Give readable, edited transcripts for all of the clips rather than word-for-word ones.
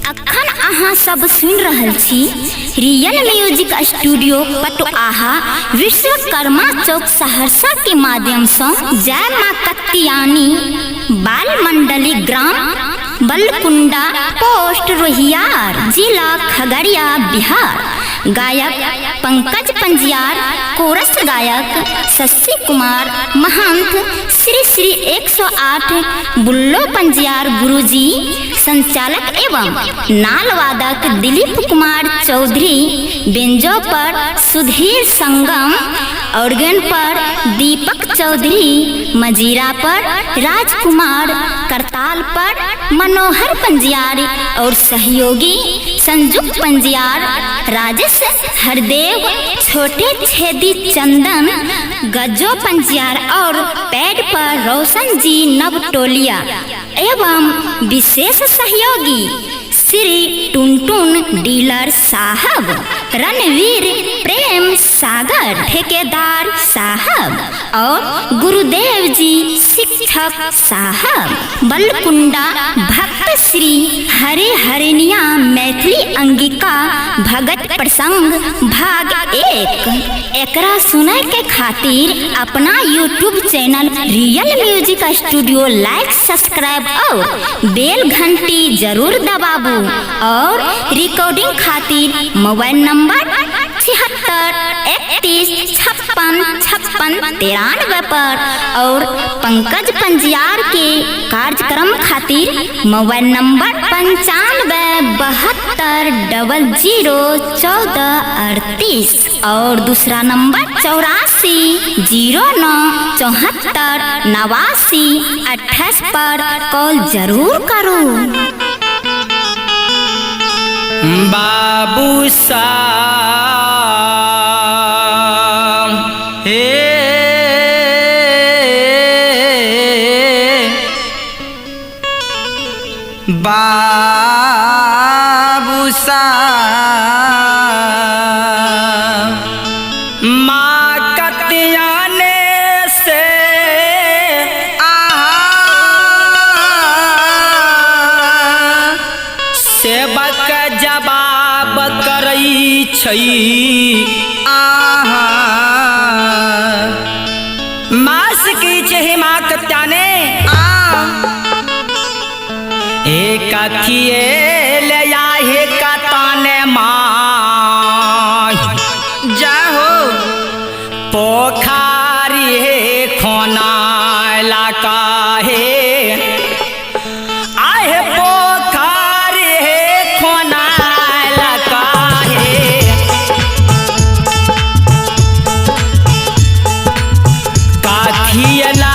अखन अहाँ सब सुनि रहल छी real music studio Patuaha Vishwakarma Chowk Saharsa के माध्यम से जय मां कत्यानी बाल मंडली ग्राम बलकुंडा पोस्ट रोहियार जिला खगड़िया बिहार। गायक पंकज पंजियार, कोरस गायक शशि कुमार महंत, श्री श्री 108 बुल्लो पंजियार गुरुजी, संचालक एवं नाल वादक दिलीप कुमार चौधरी, बेंजो पर सुधीर संगम, ऑर्गन पर दीपक चौधरी, मजीरा पर राजकुमार, करताल पर मनोहर पंजियार और सहयोगी संजुक्त पंजियार, राजेश हरदेव, छोटे छेदी चंदन, गजो पंजियार और पैड पर रोशन जी नवटोलिया एवं विशेष सहयोगी श्री टुनटुन डीलर साहब, रणवीर प्रेम सागर ठेकेदार साहब और गुरुदेव जी शिक्षक साहब। बलकुंडा भक्त श्री हरे हरिनिया मैथिली अंगिका भगत प्रसंग भाग 1। एकरा सुने के खातिर अपना YouTube channel real music studio like subscribe और बेल घंटी जरूर दबाबू और रिकॉर्डिंग खातिर मोबाइल नंबर 76 31 56 56 93 पर और पंकज पंजियार के कार्यक्रम खातिर मोबाइल नंबर 95 72 00 14 38 और दूसरा नंबर 84 09 74 89 28 पर कॉल जरूर करो। बाबू साहब हे बाबू साहब माँ कत्याने से सेवक जवाब करै छै आहा मास की छै माँ कत्याने आ एक अथिए ले आहे कताने माँ जाहो पोखारी हे खोना लाका हे आहे पोखारी हे खोना लाका हे काथियला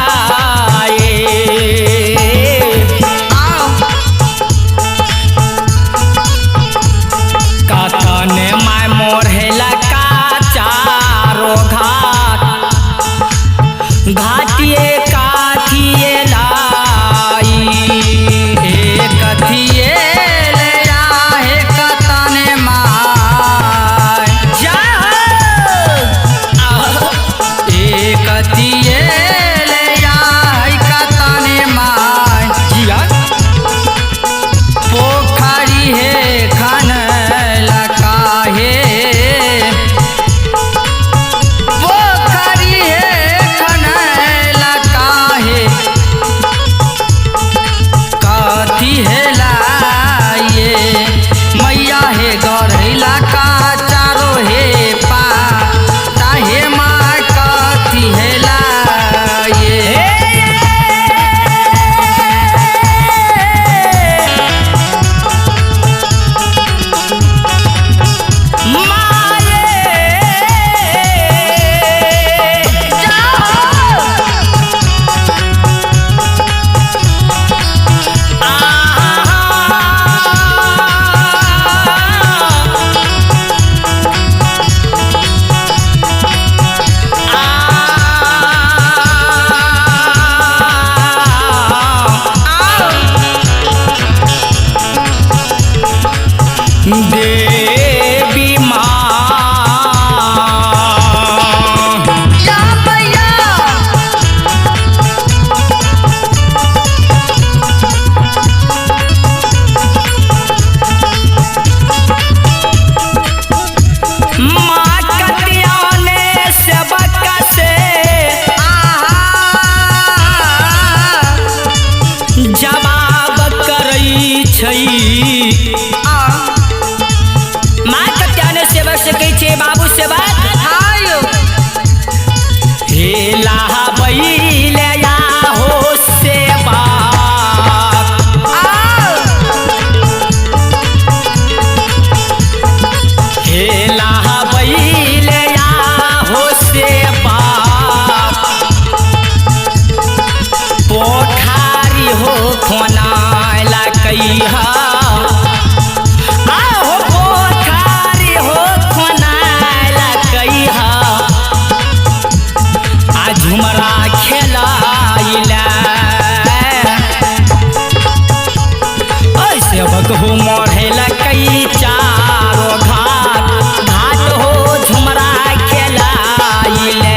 सजाई चारो घाट घाट हो झुमरा खेलाइले।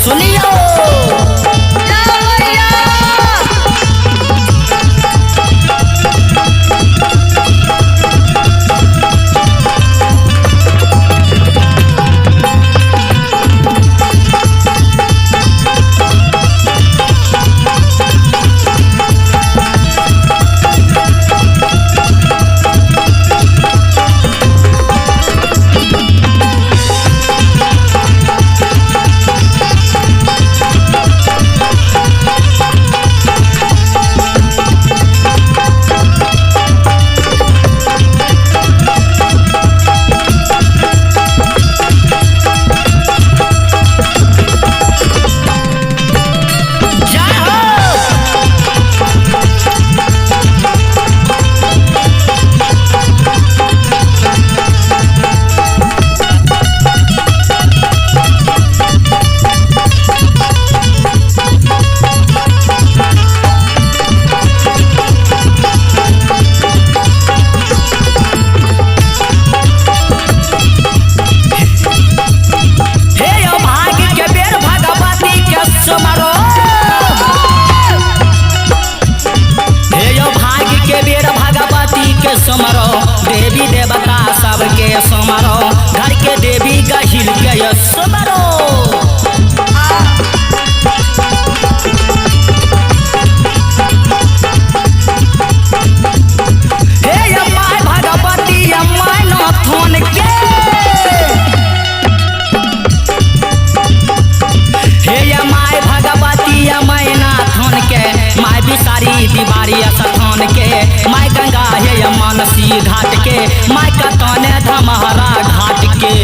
सुनियो। जय हो। हे यो भाग्य के बेर भगवती के सुमरो, हे यो भाग्य के बेर भगवती के सुमरो, देवी देवता सबके सुमरो, घर के देवी गहिल के यो सुमरो। हे यो my Bhagwati अम्मा नाथन के, हे या my Bhagwati या मैनाथन के, my बिसारी दिवारी स्थान के, my Ganga हे या मानसी घाट के, my कतने धमहरा घाट के।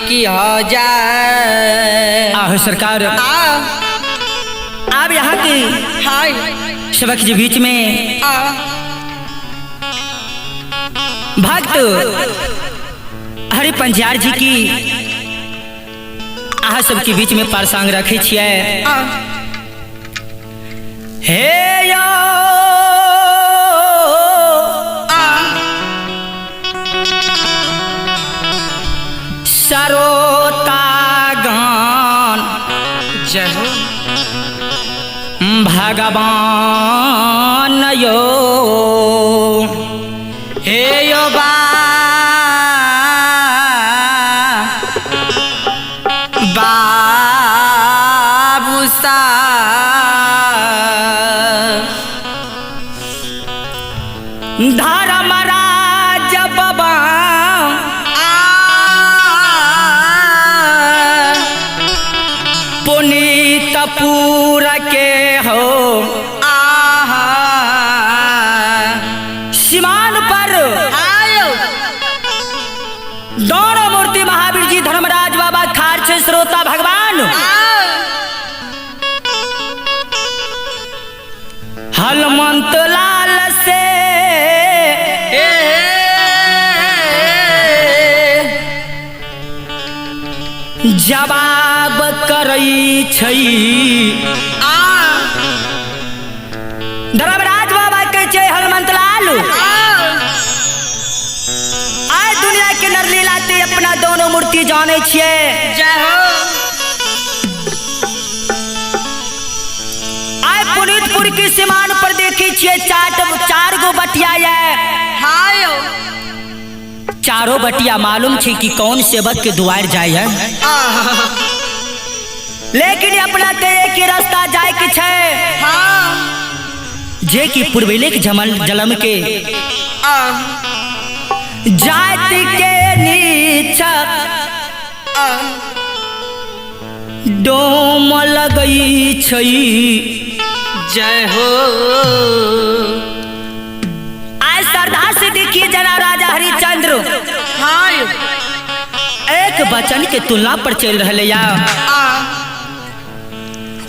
की हो जाए। आहो सरकार, आ आप यहाँ की हाय सबक के बीच में आ भक्त हरि पंजियार जी की आहा सबके बीच में पारसांग रखे छियै। आ हे यो आ सरोता गान जय हो भगवान यो हे यो बा बाबू सा धर्मराज बाबा आ पुनीतपुर के हो आहा सीमान पर आयो दोनों मूर्ति महावीर जी धर्मराज बाबा खार छे श्रोता भगवान आ हनुमंत लाल से ए जवाब करई छई। आ धर्मराज बाबा कहै छै हनुमंत लाल, आ आय दुनिया के नरलीला ते अपना दोनों मूर्ति जाने छियै। जय हो। आय पुनीतपुर की सीमान पर देखी छियै चार गो बटिया ये, हायो चारों बटिया मालूम छै कि कौन सेवक के दुआर जाय है, आ लेकिन अपना ते एक ही रास्ता जाय के छै हाँ जे कि पूर्वले के जलम के आ जाति के नीचा आ डोम लगई छई। जय हो। आज श्रद्धा से देखिए जना राजा हरिश्चंद्र हाय एक वचन के तुलना पर चल रहे या आ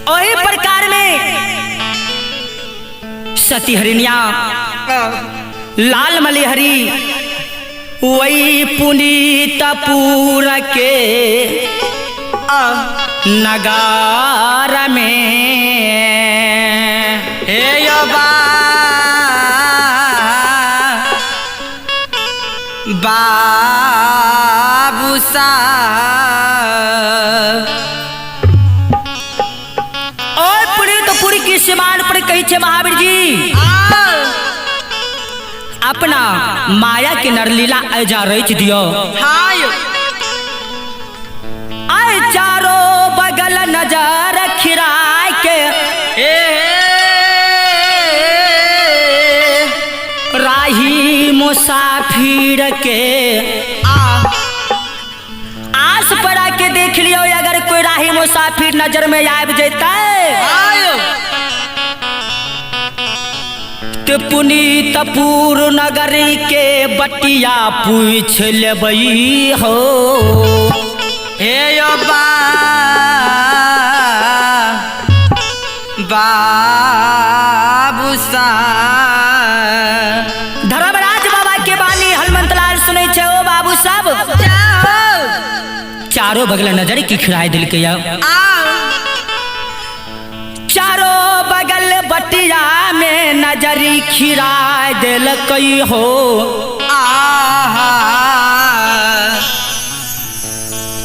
वही प्रकार में सती हरिणिया आ लाल मलिहरी वही पुनीतपुर के आ नगार में हे यो बा बाबू सा और पुनीतपुर की सीमान पर कही छे महावीर जी आ अपना माया के नरलीला ऐजा रच दियो। हाय आय चारों बगल नजर खिराय के ए राही मुसाफिर के आ आस पड़ा के देख लियो, अगर कोई राही मुसाफिर नजर में आबि जैतै आयो ते पुनीतपुर नगर के बटिया पूछ लेबई हो। हे यो बा बाबू सा धर्मराज बाबा के बानी हनुमंत लाल सुनै छै ओ बाबू सब जाओ चारों बगल नजर की खिराय दिलकै या आ चारों बगल बटिया में नजरी खिराय दिलकै हो। आहा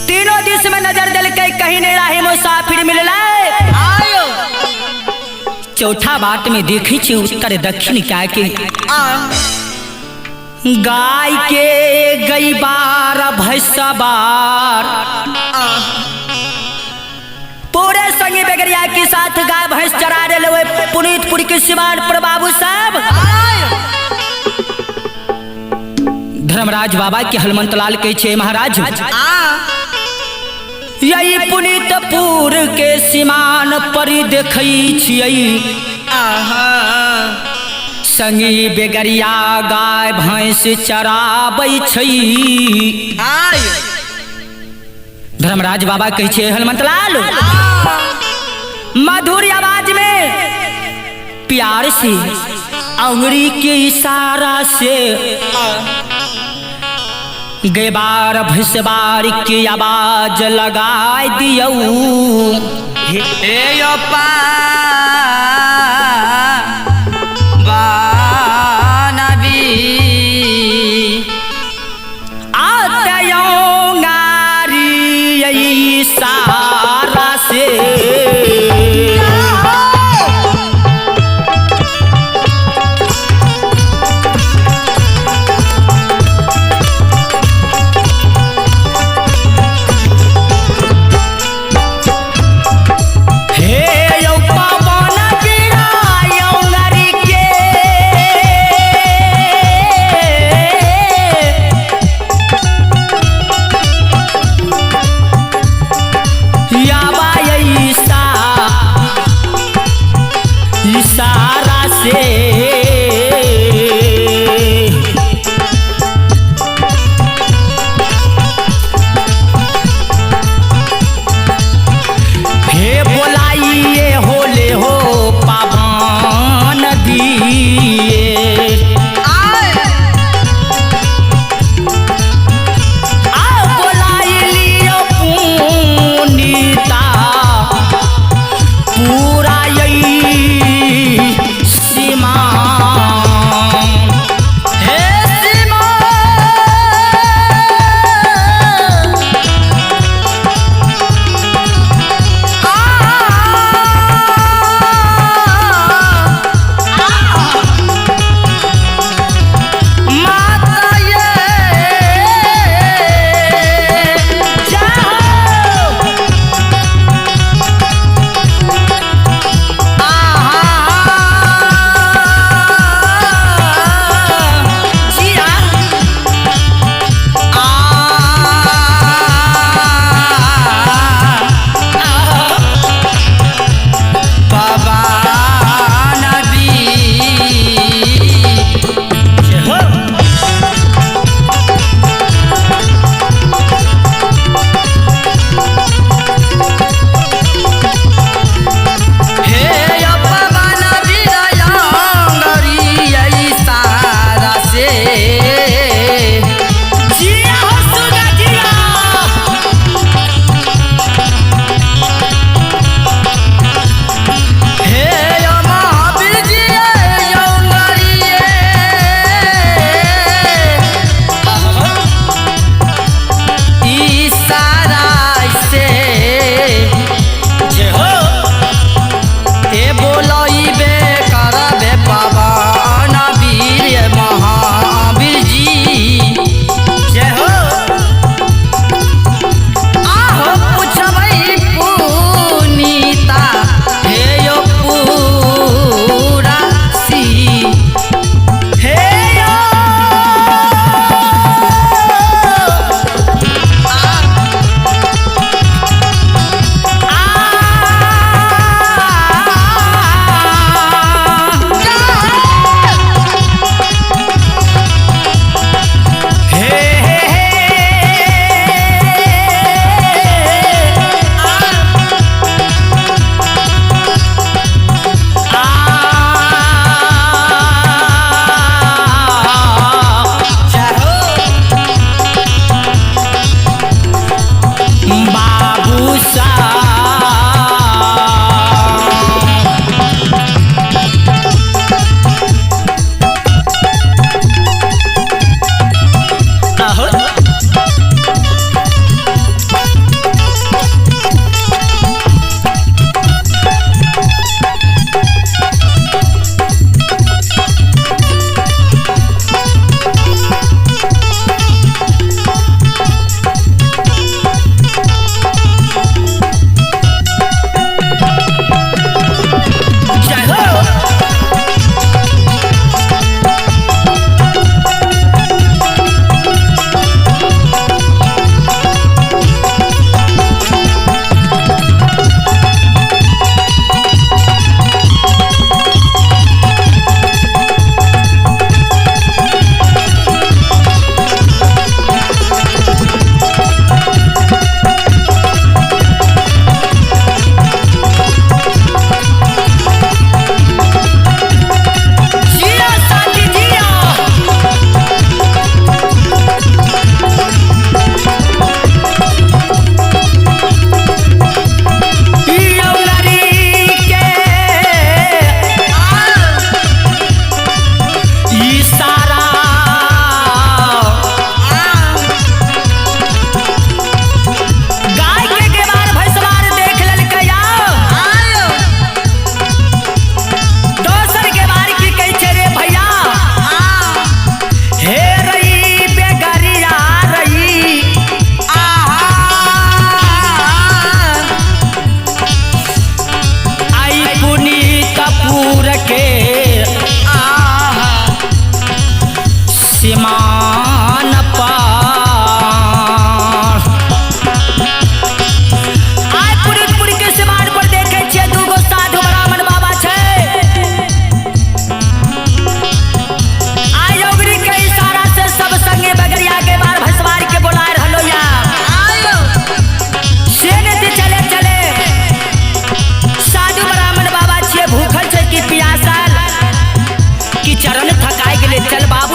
तीनों दिश में नजर दिलकै कहीं नहीं राही मुसाफिर मिललै। आयो चौथा बाट में देखी छी उत्तर दक्षिण क्या के आ गाय के गई बार भैंसबार आ पूरे संगी बेगरिया के साथ गाय भैंस चरा रहे पुनीतपुर के सिवान पर बाबू साहब। आयो धर्मराज बाबा के हनुमंत लाल के छे महाराज आ यही पुनीतपुर के सीमान पर देखई छियै आहा संगी बेगरिया गाय भैंस चराबै छै। आयो धर्मराज बाबा कहै छै हनुमंत लाल, मधुर आवाज में प्यार से अंगुरी के इशारा से गेबार भैसबार की आवाज लगाए दियौ। हे यो पा बानबी आतयोंगारी इशारा से हे यौ पवन वीर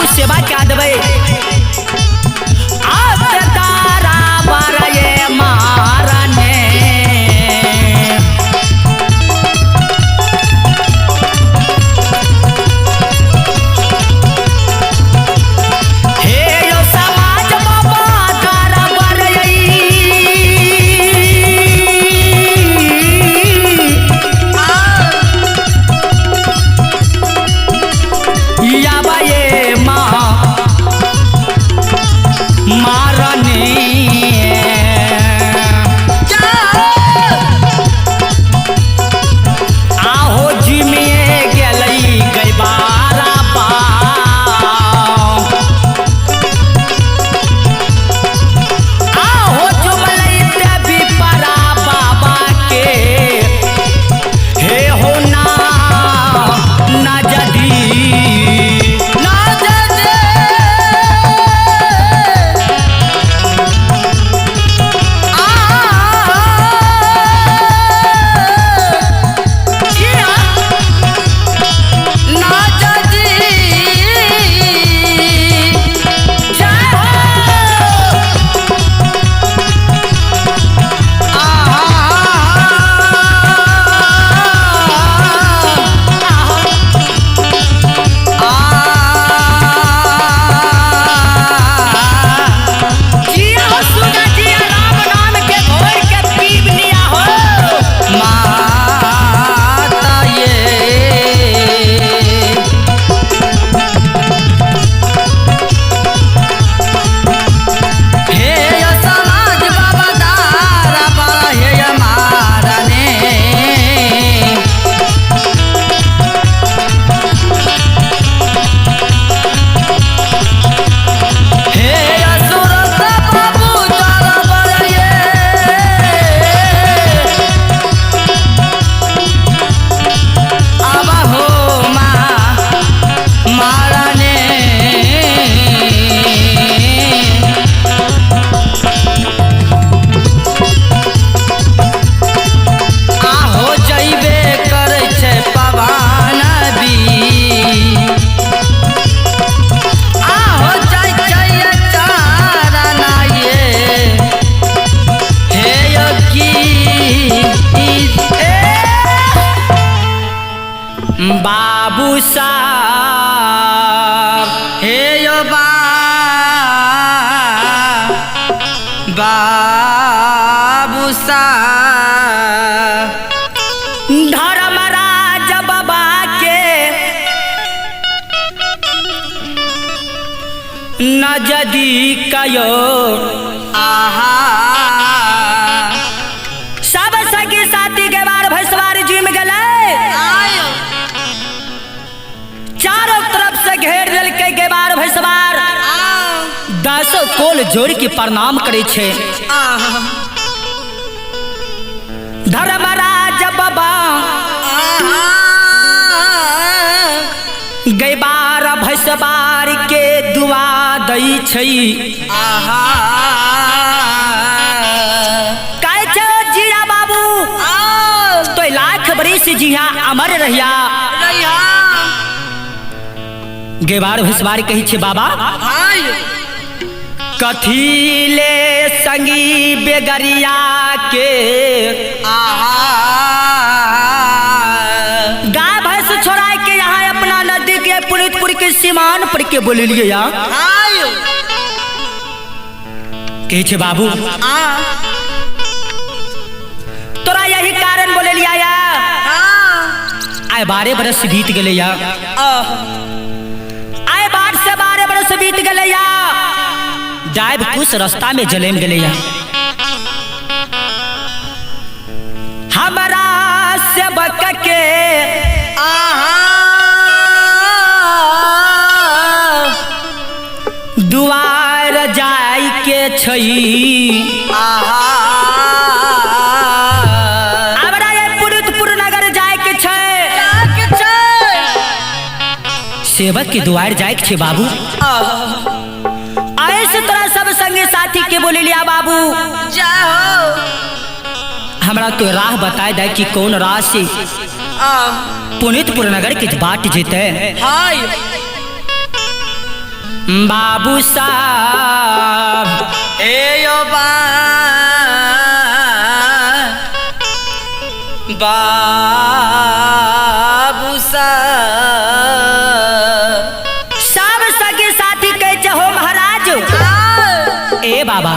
बाबू सेवा क्या देबै आत तारा बार ये मारने। हे यो समाज बाबा तारा बार ये माँ मारने। आहो जिमिए गेलई गैबारा पाँव। आहो जुमलई देवी परा बाबा के हे हो ना ना जदी ना जदे। आ ना जदी। जय हो। जिया हो सुगा जिया राम नाम के घोर के पीब लिया हो। माता ये हे यो समाज बाबा दारा बारा हे यो मारने। हे यो सुरत बाबू दारा बारा ये। आबा हो मा मारने। आहो जइबे करै छै पवन बी। आहो जय जय चारना ये। हे यो की बाबू साहब हे यो बा बाबू साहब। धर्मराज बाबा के नजदीक कयो। आहा सब सगी साथी के बार भैसवार जिम गेलै। आयो चारों तरफ से घेर लेलकै गेबार भैसवार। दसो कोल जोड़ के प्रणाम करै छै। आहा धर्मराज बाबा गैबार भैसवार के दुआ दै छै। आहा कहै छै जिया बाबू तो लाख बरिस जिया अमर रहिया। रहिया। गेबार भैसवार कहै छै बाबा हाय कथी ले संगी बेगरिया के। आहा गाय भैंस छोड़ाए के यहाँ अपना नदी के पुनितपुर के सीमान पर के बोललिए या हाय कहै छै बाबू आ तोरा यही कारण बोललिया या। आए 12 बरस बीत गेलै या। आए 12 से 12 बरस बीत गेलै या। डाइब कुछ रास्ता में जलेम गेलै या। हमरा सेवक के आहा दुआर जाय के छै। आहा हमरा ये पुनितपुर नगर जाय के छै। जाके छै। सेवक के दुआर जाय के छै बाबू। ऐसे तोरा सब संगे साथी के बोले लिया बाबू जय हो। हमरा तो राह बताए दे कि कौन राह से पुनितपुर नगर के बाट जेते। हाय बाबू साहब ए यो बा बाबू साहब। सब सगे साथी कहै छै हो महाराज ए बाबा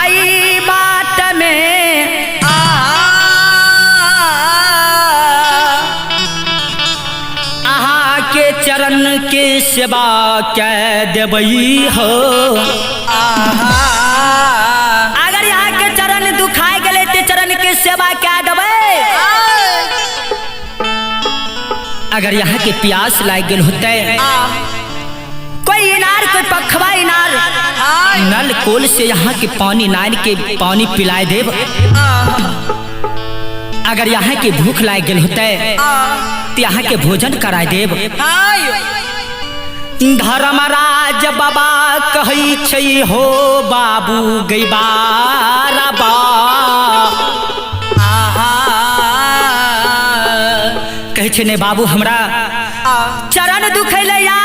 आई बात में अहाँ के चरण के सेवा कै देबई हो। अगर यहाँ के चरण दुखाए गेले ते चरण के सेवा कै देबै। अगर यहाँ के प्यास लाग गेल होते कोई इनार कोई पखवा इनार नल कोल से यहाँ के पानी नान के पानी पिलाए देव। अगर यहाँ के भूख लाग गेल होते तो यहाँ के भोजन कराए देव। धर्मराज बाबा कहै छै हो बाबू गैबारा बा कहै छै ने बाबू हमरा चरण दुखैले या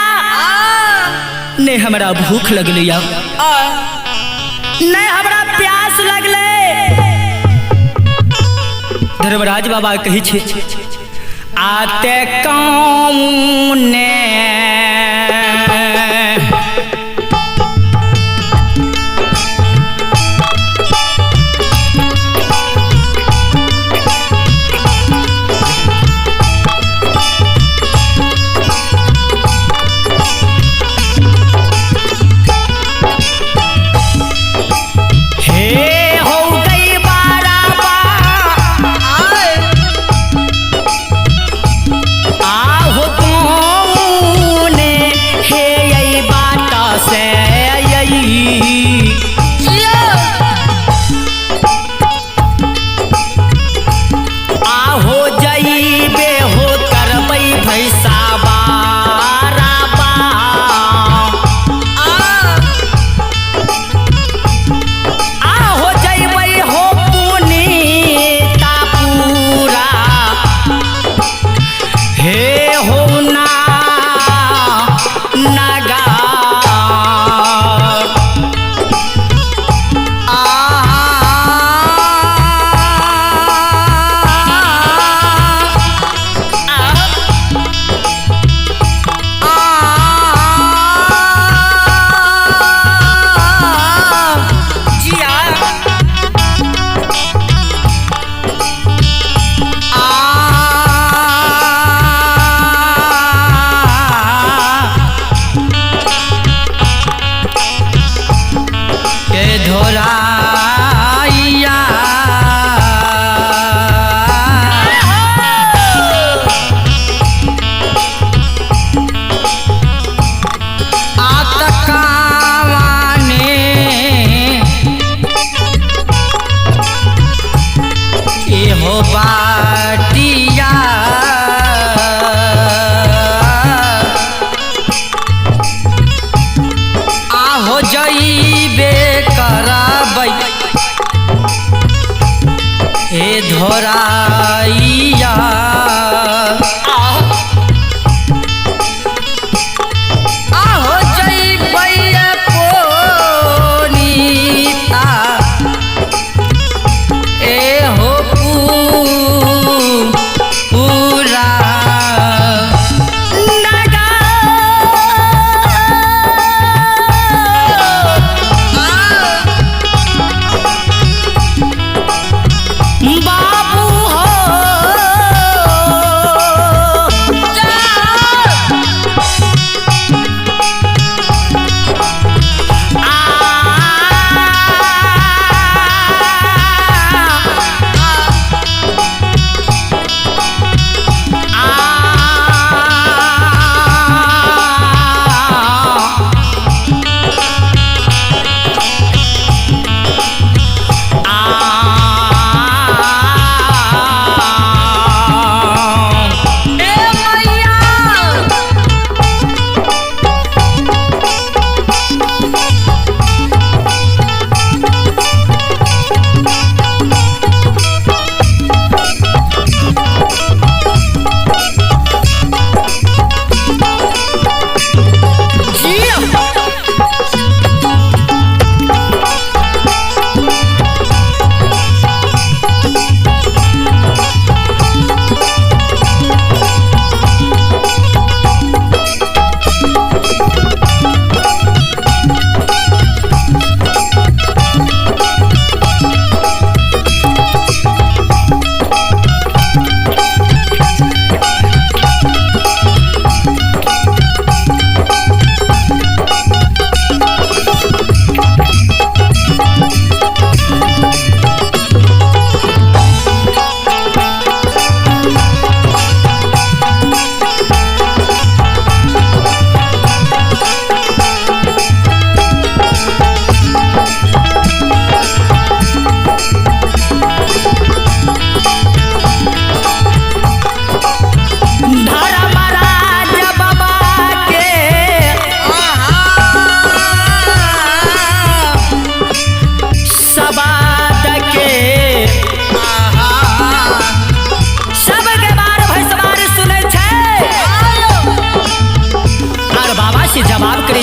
ने हमरा भूख लगलै या ने हमरा प्यास लगलै। धर्मराज बाबा कहै छै आते कौने हे हो गई बाराबा आहो कौने हे यही बात से यही आहो जईबे हो करबै भैसा बाराबा आहो जईबै हो पुनीता पूरा हे हो ना नागा जिया के धोराइया आतकावाने एहो बाटिया आहो जईबे करबै हे धोराइया आहो जईबै पोनीता ए हो पूरा नागा बाबू हो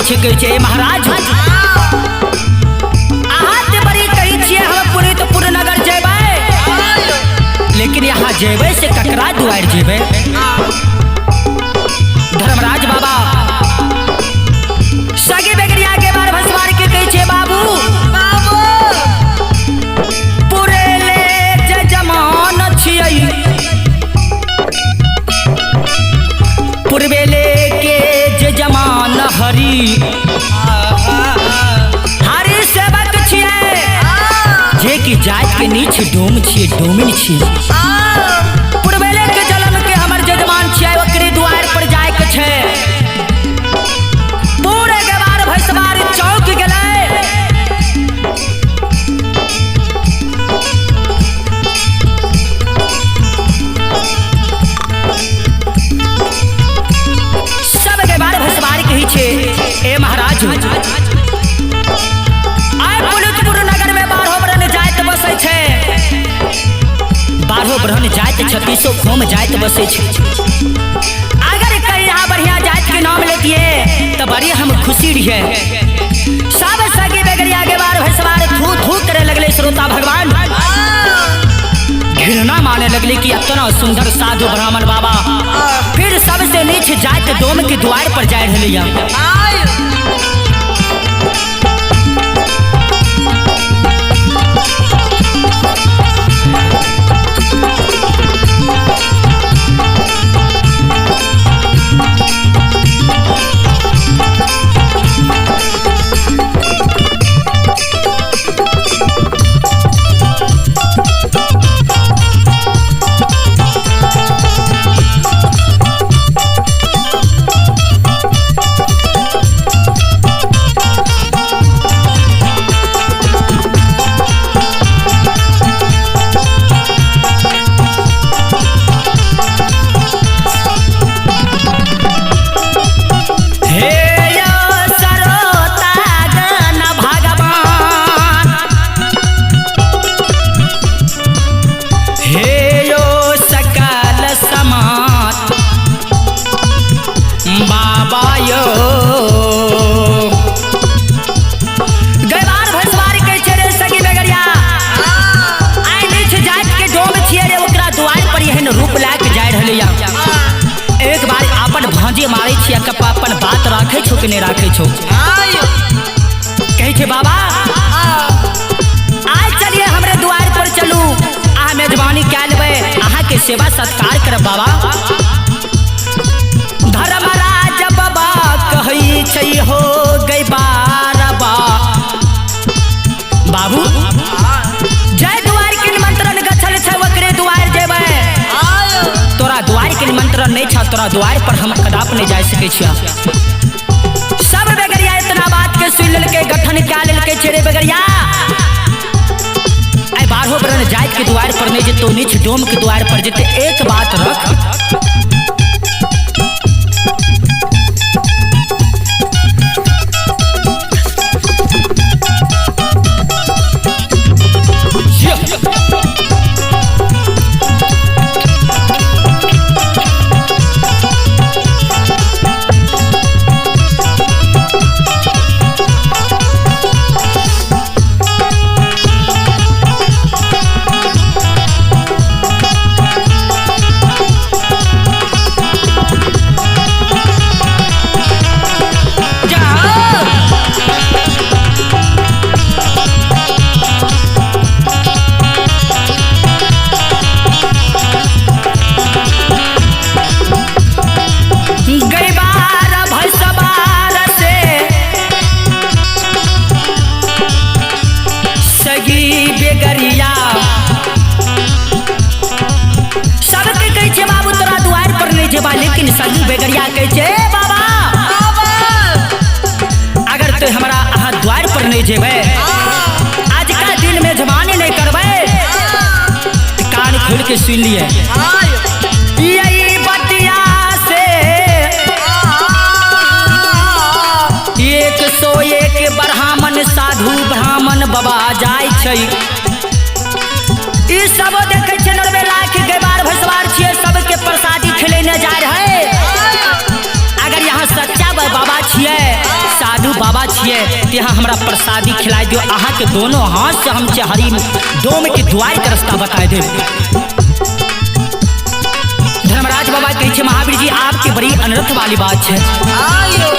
छै, कहै छै, ए महाराज, अहाँ ते बड़ी कहै छियै हम पुनितपुर नगर जेबै, लेकिन यहाँ जेबै से ककरा दुआरि जेबै? धर्मराज बाबा सगे बेगरिया के बार भसवार के कहै छै, बाबू पुरेले जजमान छियै, पुरबेले के जजमान हरि हरि सेवक छियै, जे कि जात के नीच डोम छियै, डोमिन छियै। पुरबेले के जलम के हमर जजमान छियै, ओकरे दुआर पर जाय के छै। पूरे गवार भैसवार चौक गेलै। सब गवार भैसवार कहै छै, ए महाराज, आइ पुनितपुर नगर में बारहो ब्रह्म जाइत बसै छै, बारहो ब्रह्म जाइत छत्तीसो खोम जाइत बसै छै। अगर कहीं यहाँ बढ़िया जात के नाम लेतिए तो बड़ी हम खुशी रहिए। सब सगी बेगरिया के बार भैसवार थू थू करे लगले। श्रोता भगवान घृणा माने लगले कि इतना सुंदर साधु ब्राह्मण बाबा फिर सबसे नीच जात डोम के द्वार पर जाय रहलिया। एक बार अपन भांजे मारे छियै, कप्पा अपन बात राखै छौ कि नहि राखै छौ? कहै छै, बाबा आइ चलिए हमरे द्वार पर चलू, अहाँ मेजबानी कए लेबै, अहाँके सेवा सत्कार करब बाबा। धर्मराज बाबा कहै छै, हो गई बारबा बाबू, जय द्वार के निमंत्रण गछल छै ओकरे द्वार जेबै, तोरा द्वार के निमंत्रण नहीं छा, तोरा द्वार पर हम कदाप नहीं जा सकै छिया। सब बेगरिया इतना बात के सुन लेलकै, गठन क्या लेलकै छेरे बेगरिया, आइ बारहो बरन जात के द्वार पर नहीं जेतो, नीच डोम के द्वार पर जेते। एक बात रख, सबके कहै छै, बाबू तोरा द्वार पर नहीं जेबा, लेकिन सगी बेगरिया कहै छै, ए बाबा, अगर तो हमरा अहाँ द्वार पर नहीं जेबै, आज का दिन में जमाने नहीं करबै, कान खोल के सुन लिए, यही बतिया से 101 ब्राह्मण साधु ब्राह्मण बाबा जाय छै। ई सब देखै छै 90 लाख गैबार भैसवार छियै, सबके प्रसादी खिलेने जा रहे। अगर यहाँ सच्चा बाबा छियै, साधु बाबा छियै ते अहाँ हमरा प्रसादी खिलाय दियौ। अहाँ के दोनों हाथ से हम छै हरि डोम के द्वार के रास्ता बताय देब। धर्मराज बाबा कहै छै महावीर जी आपके बड़ी अनर्थ वाली बात है। आयो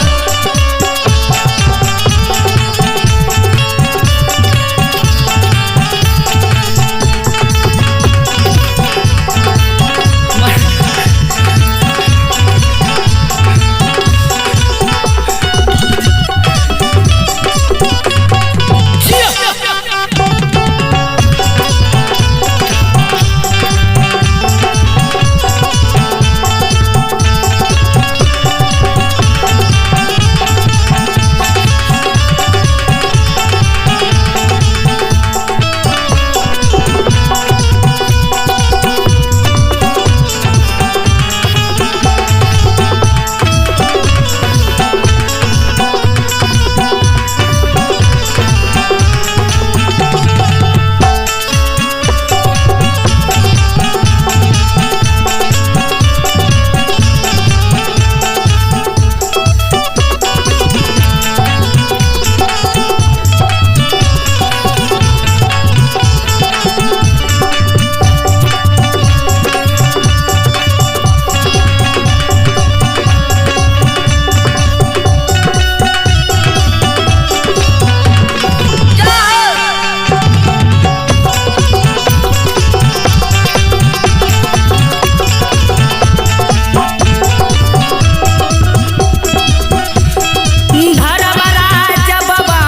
धर्मराज बाबा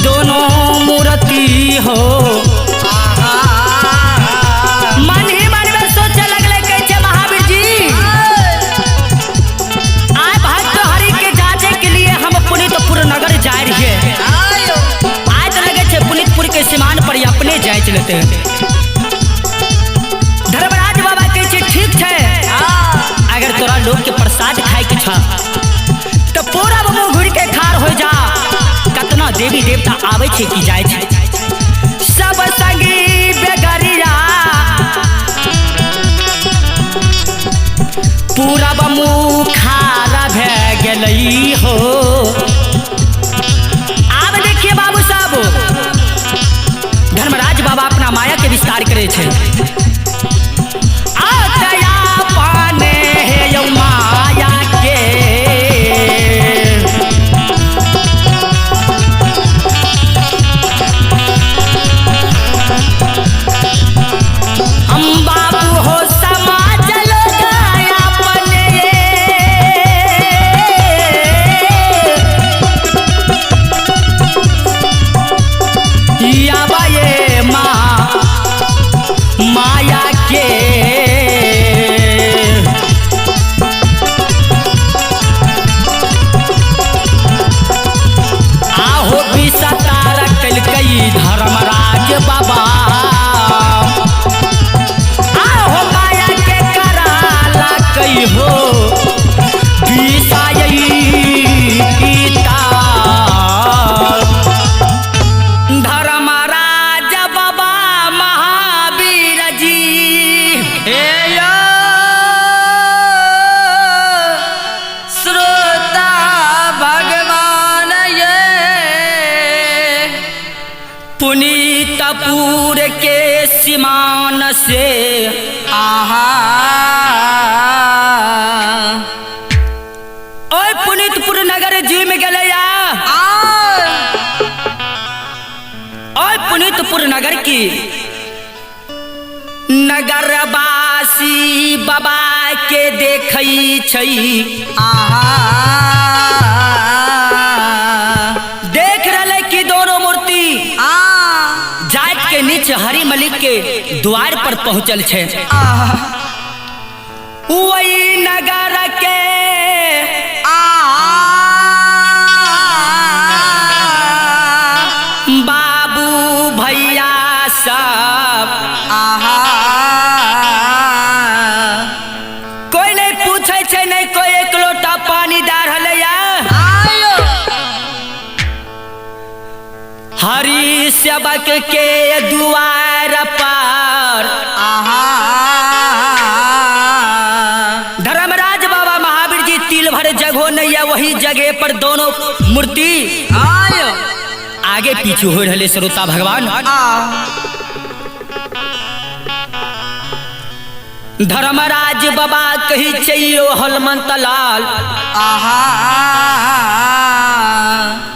दोनों मूर्ति हो मन ही मन में सोचे लगले, कहै छै महावीर जी आय भक्त हरि के जांचे के लिए हम पुनीतपुर नगर जाय रहिए। आयो आय तो लगे छै पुनीतपुर के सीमान पर ही अपने जाय चलते। धर्मराज बाबा कहै छै ठीक छै, अगर तोरा लोग के प्रसाद खाए के छा तो पूरा मुंह घुर के खार हो जा। कतना देवी देवता आवे छै कि जाय छै, सब संगी बेगरिया पूरा मुंह खारा भे गेलई हो। आब देखिए बाबू साहब, धर्मराज बाबा अपना माया के विस्तार करे छै। आ दया पाने हे यौ माया के हम बाबू हो समाज लोग अपने याबा ये माँ माया के आहो विसतार कलकई धर्मराज बाबा आहो माया के कराला कई हो विसाई तार। धर्मराज बाबा महावीर जी हे यो श्रोता भगवान ये पुनीतपुर के सीमान से आहा ओए पुनीतपुर नगर जी में गेले या आ ओए पुनीतपुर नगर की नगरवासी बाबा के देखै छै। आहा देख रहे कि दोनों मूर्ति आ जात के नीचे हरि मलिक के द्वार पर पहुंचल छै। आहा वही नगर के आहा बाबू भैया सब आहा कोई नहीं पूछे छै, नहीं कोई एक लोटा पानी दे रहले या। आयो हरि सेवक के द्वार पर आहा धर्मराज बाबा महावीर जी तिल भर वही जगह पर दोनों मूर्ति आय आगे पीछे हो रहे श्रोता भगवान। धर्मराज बाबा कही चाहिए हनुमंत लाल। आहा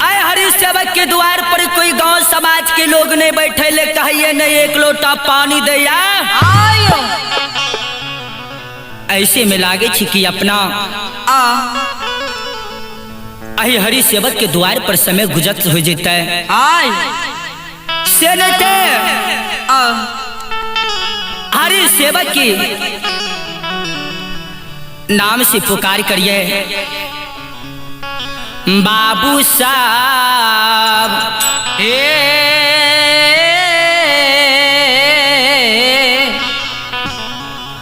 आए हरि सेवक के द्वार पर कोई गांव समाज के लोग नहीं बैठे ले, कहिए नहीं एक लोटा पानी दे। ऐसे में लागे छी कि अपना अहि हरि सेवक के द्वार पर समय गुजरत हो जेते से नहीं हरि सेवक की नाम से पुकार करिए बाबू साहब। हे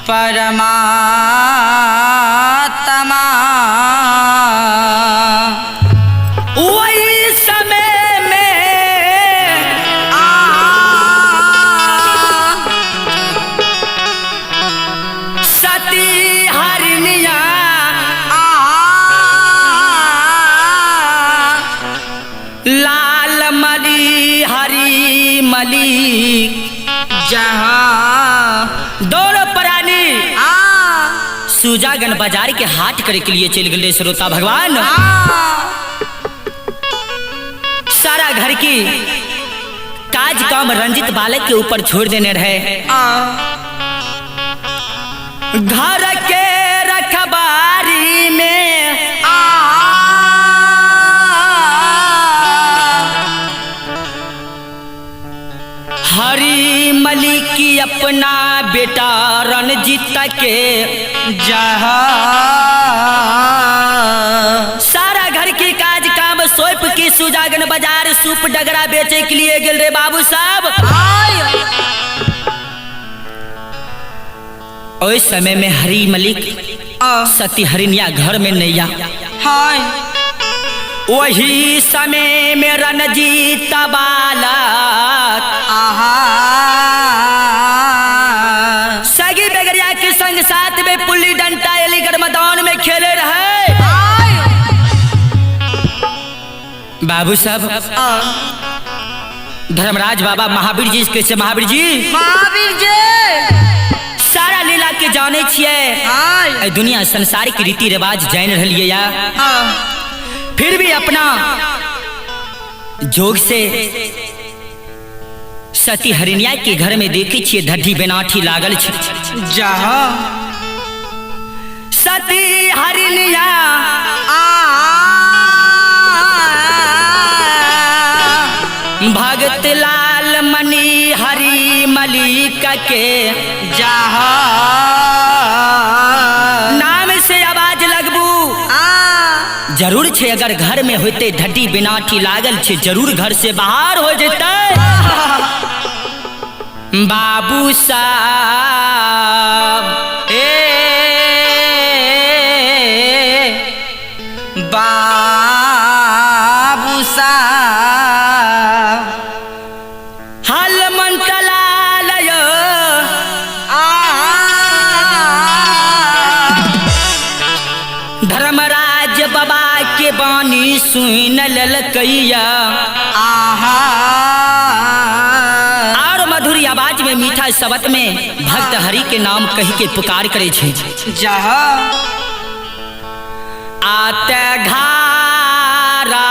परमात्मा वही समय में सती हरिणिया लाल मली हरी मली जहाँ दोनों प्राणी सुजागन बाजार के हाट करे के लिए चल गए श्रोता भगवान। सारा घर की काज काम रंजित बालक के ऊपर छोड़ देने रहे। घर के रखबारी में हरी मलिक की अपना बेटा रणजीत के जहाँ सारा घर की काज काम सौंप की सुजागन बाजार सूप डगरा बेचे के लिए गेल रे बाबू साहब। उस समय में हरी मलिक सती हरिणिया घर में नैया। वही समय में रणजीत बालक सगी बेगरिया के संग साथ में पुल्ली डंटा अलीगढ़ मैदान में खेले रहे बाबू साहब। धर्मराज बाबा महावीर जी कैसे महावीर जी महावीर जी सारा लीला के जाने छिए, दुनिया संसार की रीति रिवाज जान रही या फिर भी अपना जोग से सती हरिणिया के घर में देखे छिए धड्ढी बेनाठी लागल छे। जहाँ सती हरिणिया भगत लाल मनी हरी मलिक के जहाँ नाम से आवाज लगबू जरूर छे। अगर घर में होते धड्डी बिनाठी लागल छे जरूर घर से बाहर हो जेते बाबू साहब। ए बाबू साहब हल मंतलालय धर्मराज बाबा के बानी सुन ललकैया। आहा और मधुरी आवाज में मीठा शब्द में भक्त हरि के नाम कही के पुकार करे छे। जहाँ आते घारा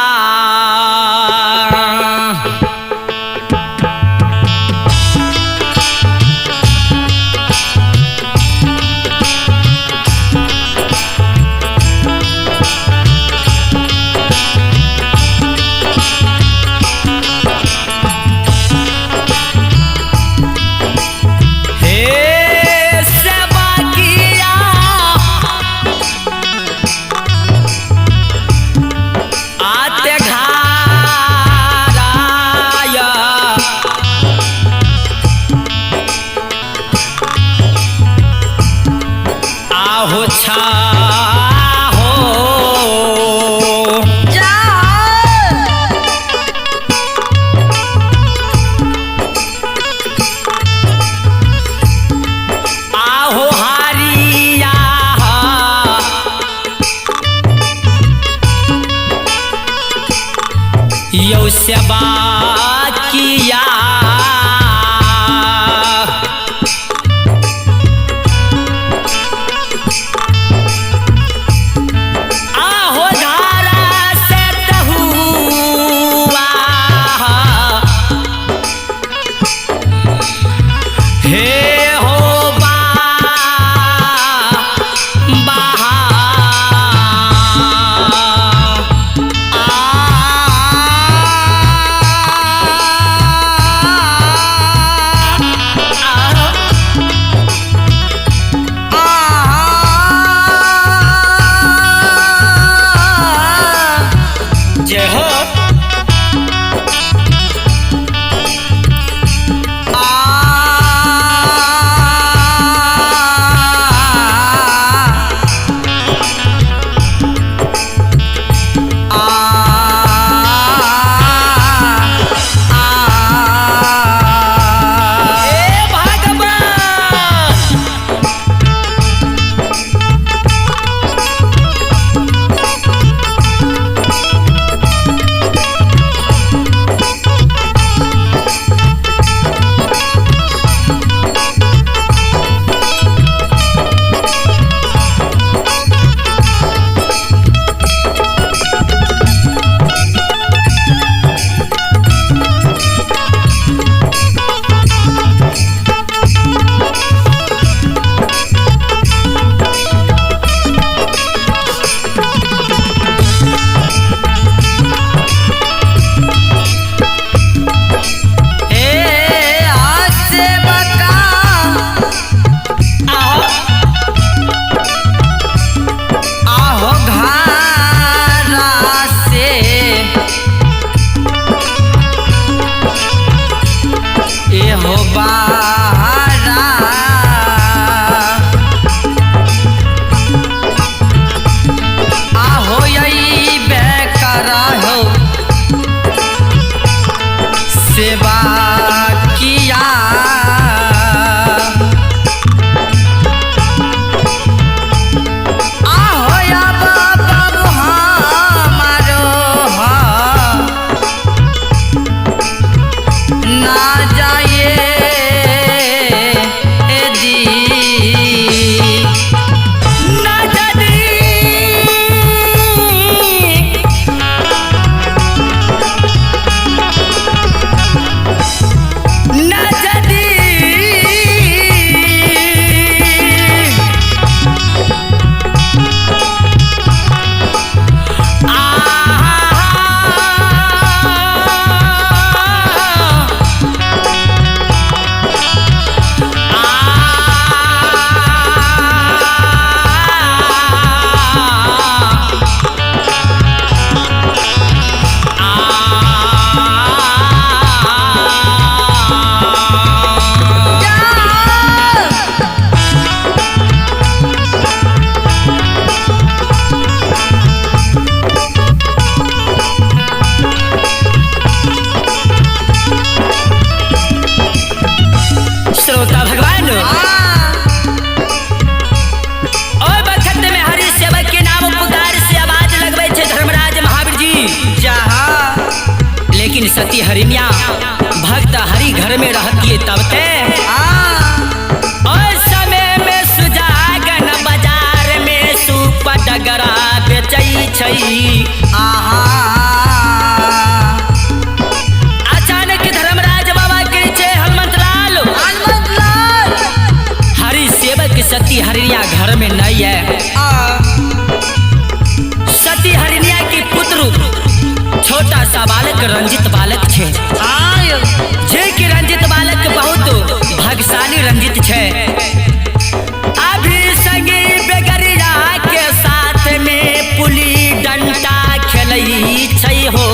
सेवा किया। आहो धारा से तहुआ हे हो बा बहा जय हो। हे भगवान ए आसे बका आहो घारा से ए हो बारा आहो यही बेकरा हो सेवा किया। आहो या बाबू हमारो ना जाए दी। ना जानी ना जानी आ श्रोता भगवान ओय बखत में हरि सेवक के नाम पुकार से आवाज लगबै छै धर्मराज महावीर जी जहाँ लेकिन सती हरिण्या भक्त हरि घर में रहती तब ते और समय में सुजागन बाजार में सूप डगरा बेचै छै। आहा अचानक धर्मराज बाबा के छै हनुमंत लाल हनुमत लाल हरि सेवक सती हरिण्या घर में नहीं है। सती हरिण्या के पुत्र छोटा सा बालक रंजित बालक छे जे कि रंजित बालक बहुत भाग्यशाली रंजित छे। अभी संगी बेगरिया के साथ में पुली डंडा खेलई छै हो।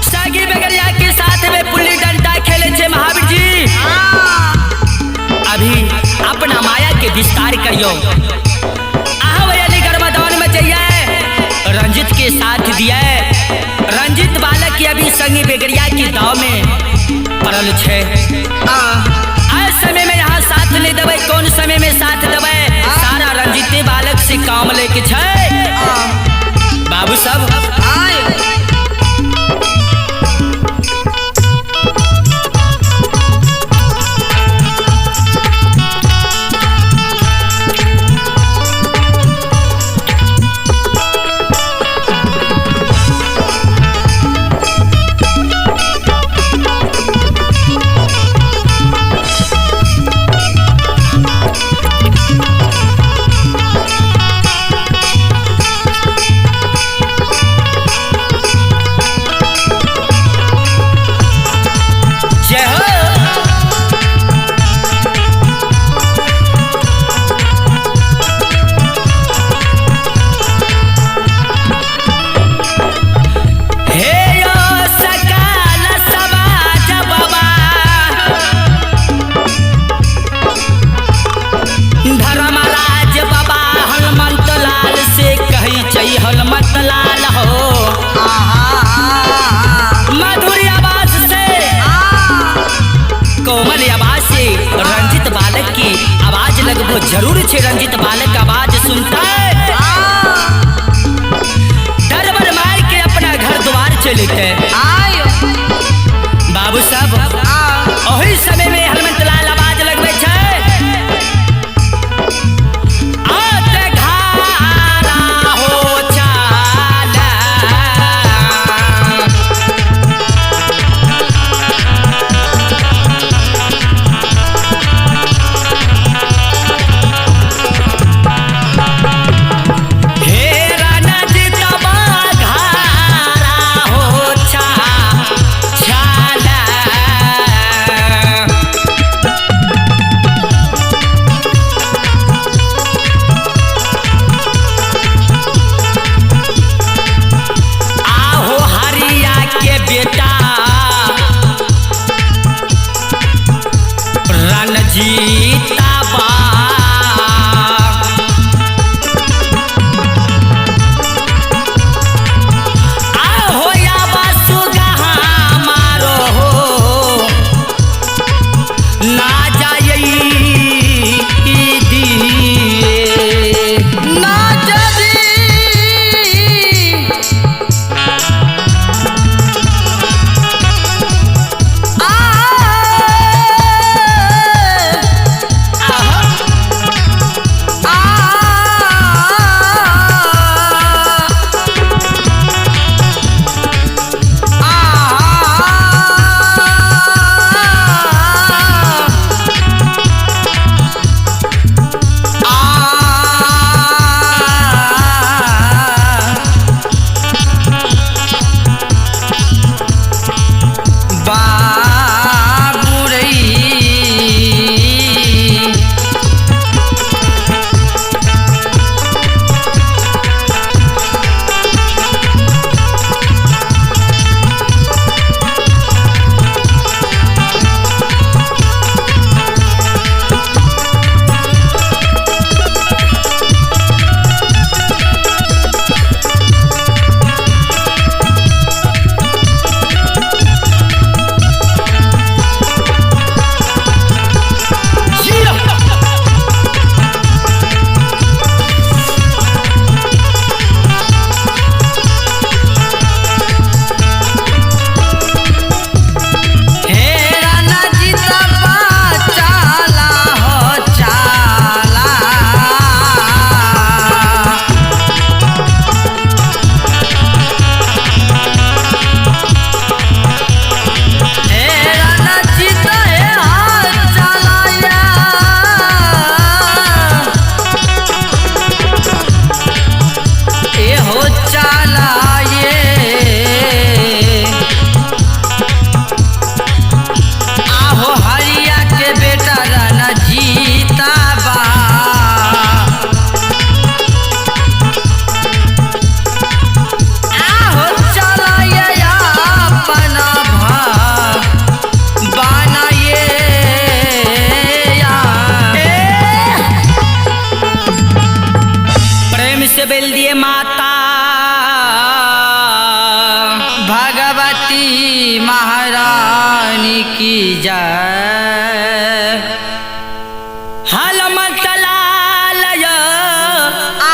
संगी बेगरिया के साथ में पुली डंडा खेले छे महावीर जी। अभी अपना माया के विस्तार करियो। आहो अलीगढ़ मैदान में जाइए रंजित के साथ दिया। रंजित बालक की अभी संगी बेगरिया की दाव में पड़ल छे। आज समय में यहाँ साथ नहीं देबै, कौन समय में साथ देबै? सारा रंजिते बालक से काम लेके छे बाबू सब। लगबो जरूर छे। रंजित बालक आवाज सुनता है, दरबर मार के अपना घर द्वार चलते। बाबू साहब ओही समय में हनुमंत लाल आवाज लगबे छे, आते घारा हो चाला। हे रणजीतवा घारा हो चाला। आहो हरिया के बेटा रणजीतवा, आहो यावा सुगहा मारो हो ना जाई दिए। ना जदी आ आहो आ बाबू रे। हे रणजीतवा चाला हो चाला। हे रणजीत हे हा चालाया। ए हो चालाये। आहो हरिया के बेटा रणजीतवा। आहो चलाये अपना भा बनाये या। प्रेम से बेल दिए माता भगवती महारानी की जय। हलमंत लाल आ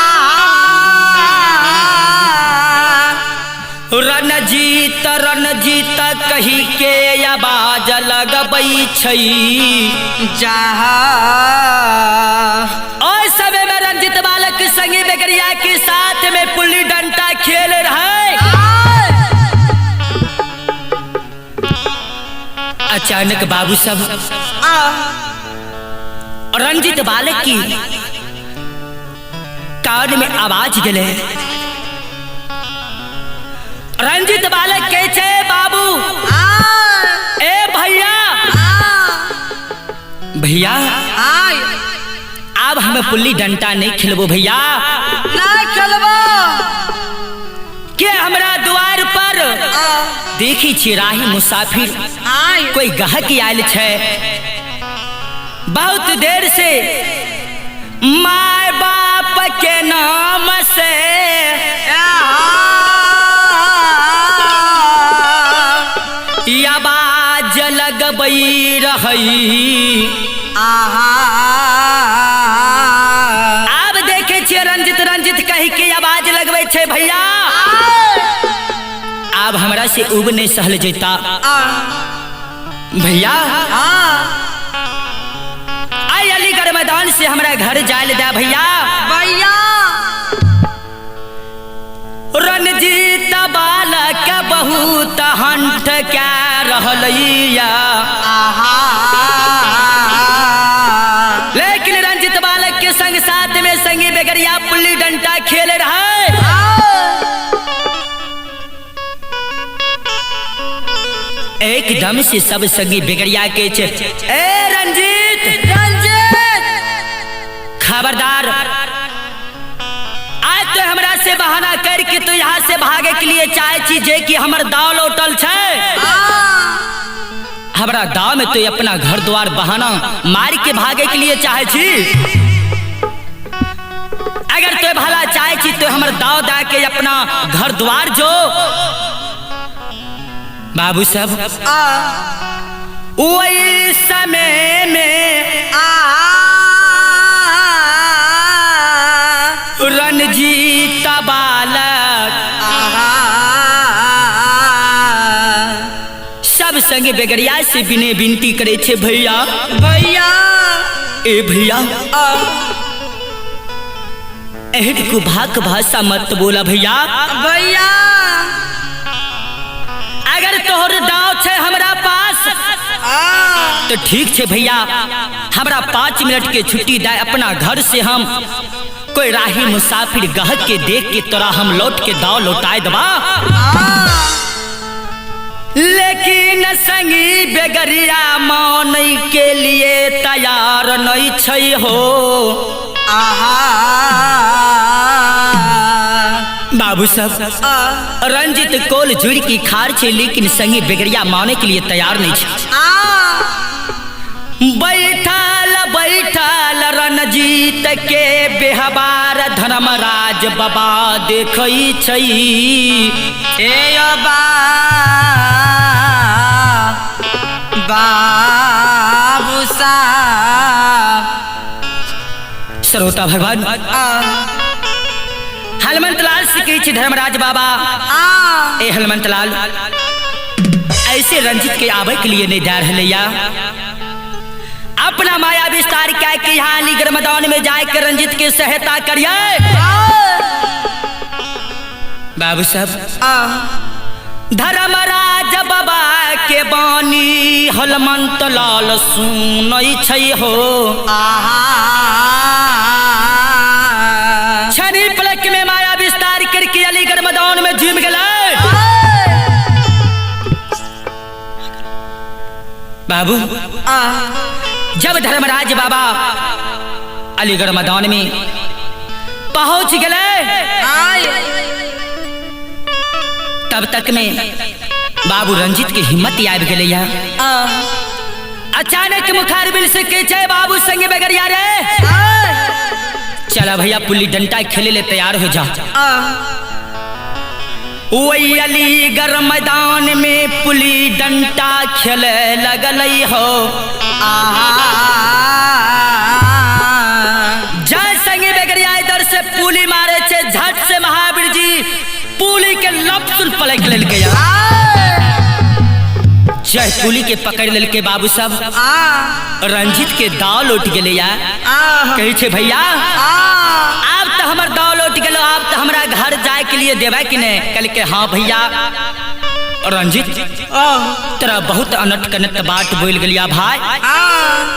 रणजीत रणजीत कही के आवाज लगबै छै। जहा और समय में रंजित बालक संगी बेगरिया के साथ में पुल्ली डंडा खेल रहे। अचानक बाबू सब रंजित बालक की कान में आवाज गले। रंजित बालक के छे बाबू, ए भैया भैया अब हमें पुल्ली डंडा नहीं खेलबो भैया, ना खेलबो के हमरा द्वार पर देखी छी राही मुसाफिर कोई गहक आयल छे बहुत देर से माय बाप के नाम से आवाज लगबई रही। आहा। छै भैया आब हमरा से उब नहीं सहल जैता भैया आई अलीगढ़ मैदान से हमरा घर जाय दे भैया। भैया रणजीत बालक बहुत हंठ कै रहलैया, लेकिन रंजित बालक के संग साथ में संगी बेगरिया पुल्ली डंडा खेल रहा। एकदम से सब संगी बेगरिया के छे, ए रंजीत रंजीत खबरदार, आज तो हमरा से बहाना करके तो यहाँ से भागे के लिए चाहे छी जे कि हमर दाव लौटल छै। हमरा दाव में तो अपना घर द्वार बहाना मार के भागे के लिए चाहे छी। अगर तो भला चाहे छी तो हमर दाव दा के अपना घर द्वार जो। बाबू सब वही समय में रणजीत बालक सब संगे बेगरिया से बिने विनती करे छे, भैया भैया ए भैया एहन कुभाक भाषा मत बोला भैया। भैया अगर तोहर दाव छे हमरा पास तो ठीक छे भैया, हमरा 5 मिनट के छुट्टी दे, अपना घर से हम कोई राही मुसाफिर गहक के देख के तोरा हम लौट के दाव लौटाए दबा। लेकिन संगी बेगरिया मान के लिए तैयार नहीं छै हो। बाबू सब रंजित कोल जुड़ की खार छे, लेकिन संगी बेगरिया माने के लिए तैयार नहीं छे। बैठल बैठल रणजीत के बेहबार धर्मराज बाबा देखै छै। ए बाबू साहब श्रोता भगवान हनुमंत लाल से कहै छै धर्मराज बाबा, ए हनुमंत लाल ऐसे रंजित के आवे के लिए नहीं जा रहे या अपना माया विस्तार क्या के यहाँ अलीगढ़ मैदान में जाए के रंजित के सहायता करिए। बाबू साहब धर्मराज बाबा के बानी हनुमंत लाल सुनै छै हो। छनी पलक में माया विस्तार करके अलीगढ़ मैदान में झूम गए। बाबू जब धर्मराज बाबा अलीगढ़ मैदान में पहुंच गए तब तक में बाबू रंजित के हिम्मत आबि गेलै। अचानक मुखारबिल से के छै बाबू संगे बगरिया रे, चला भैया पुल्ली डंडा खेले ले तैयार हो जा। वही अलीगढ़ मैदान में पुली डंडा खेले लगल हो। जय संगी बेगरिया इधर से पुली मारे छे, झट से महावीर जी पुली के लपसुल पलक लेलकै। जय पुली के पकड़ लेलकै बाबू सब रंजित के दाव लौट गेलै। यार कहै छे भैया आब तो हमर दाव लौट गेलो, आब तो हमरा घर जाए के लिए देबै कि नहीं? कहल के हाँ भैया रंजित तेरा बहुत अनट कनट बाट बोल गलिया भाई,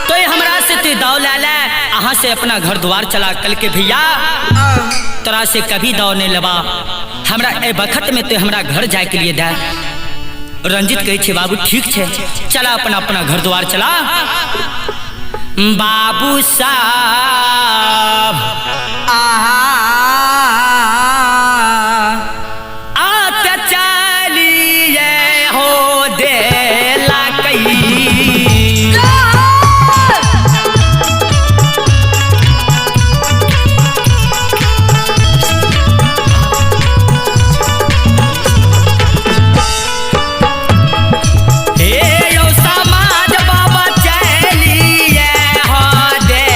तो हमरा से तू दाव ला ले, अहाँ से अपना घर द्वार चला। कल के भैया तोरा से कभी दाव नहीं लेबा, हमरा ए बखत में तो हमरा घर जाए के लिए दे। रंजित कहै छे बाबू ठीक छे, चला अपना अपना घर द्वार चला। बाबू साहब आत चलिए हो देला कई समाज बाबा चलिए हो दे।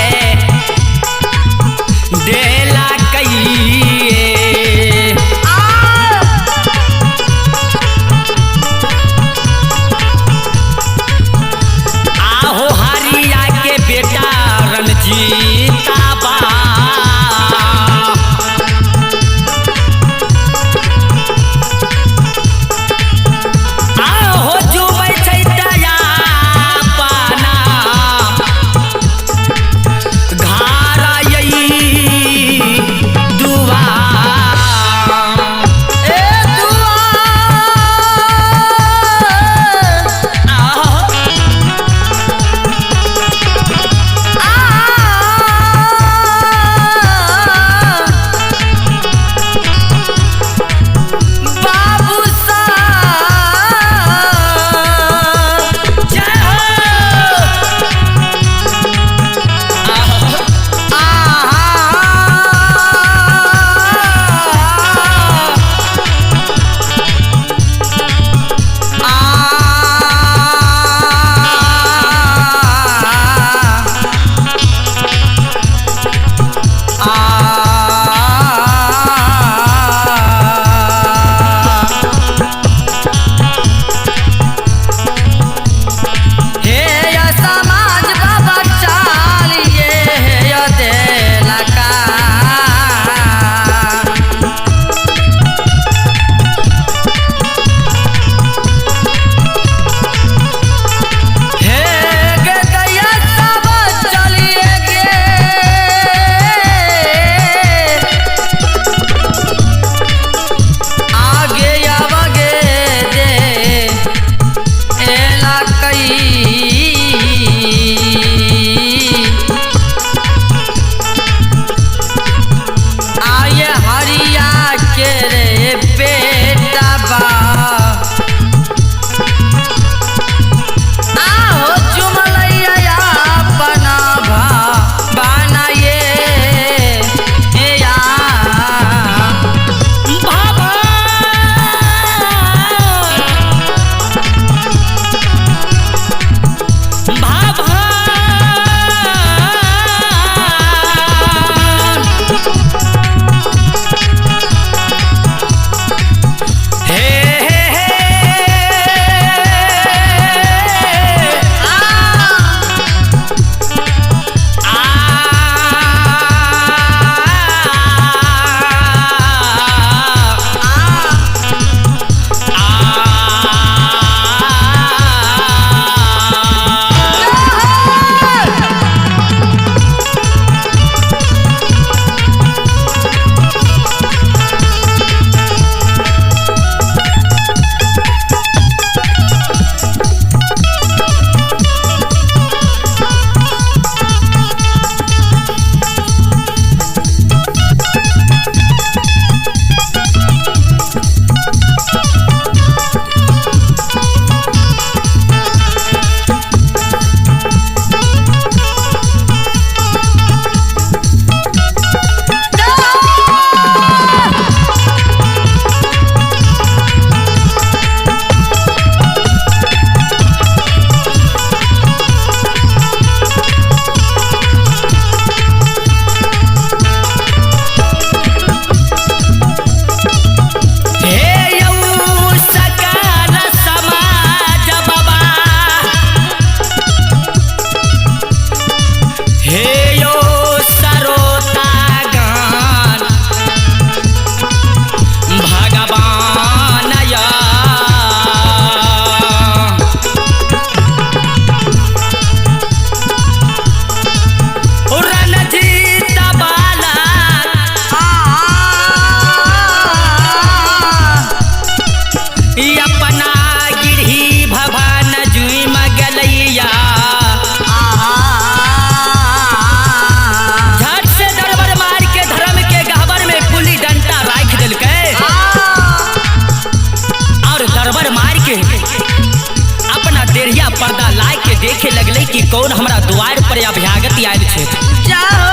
पर अभ्यागत आयल छथि। जाहो।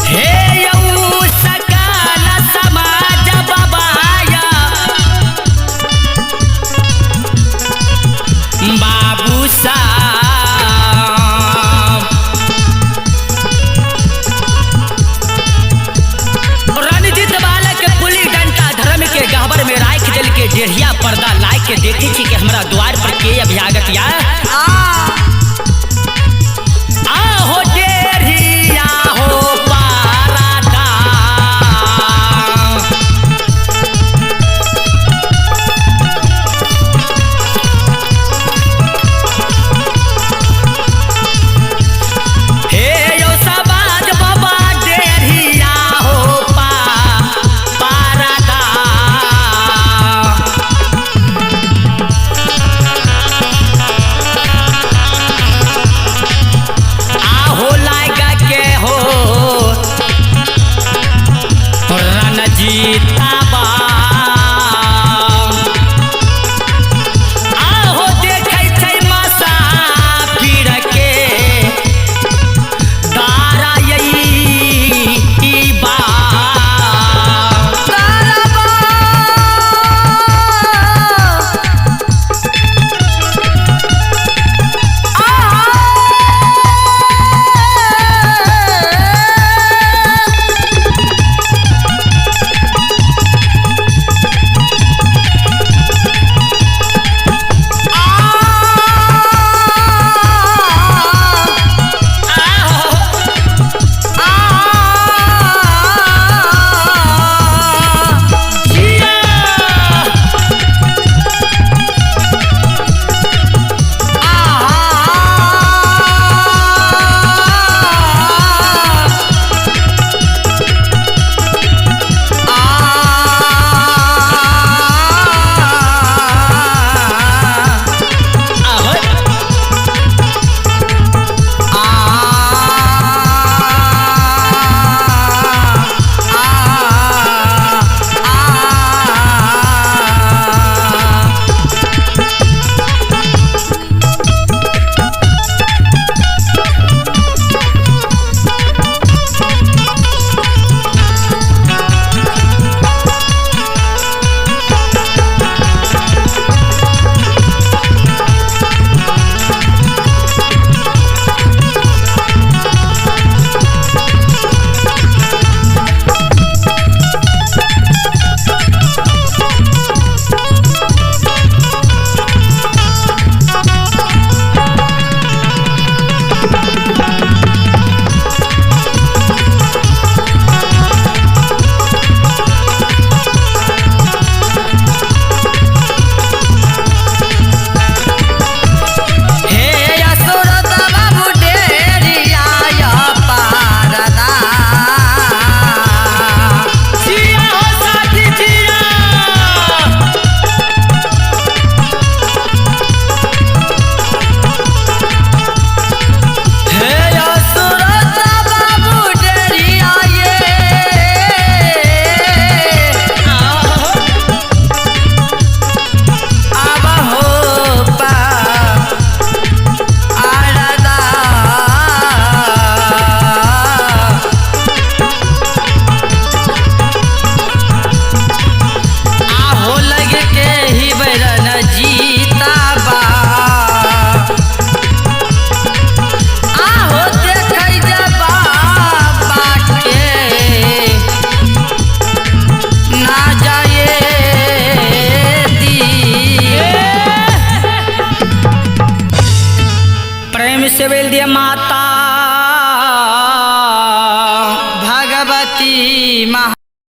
हे यौ सकल समाज बाबाया बाबू साहब, रणजीत बालक पुली डंटा धर्म के गहबर में राख दिल के डेढ़िया पर्दा लाय के देखी छी कि हमरा द्वार पर के अभ्यागत या आहो डेढ़िया हो पारादा। हे यो समाज बाबा डेढ़िया हो पारादा। आहो लागा के हो रणजीत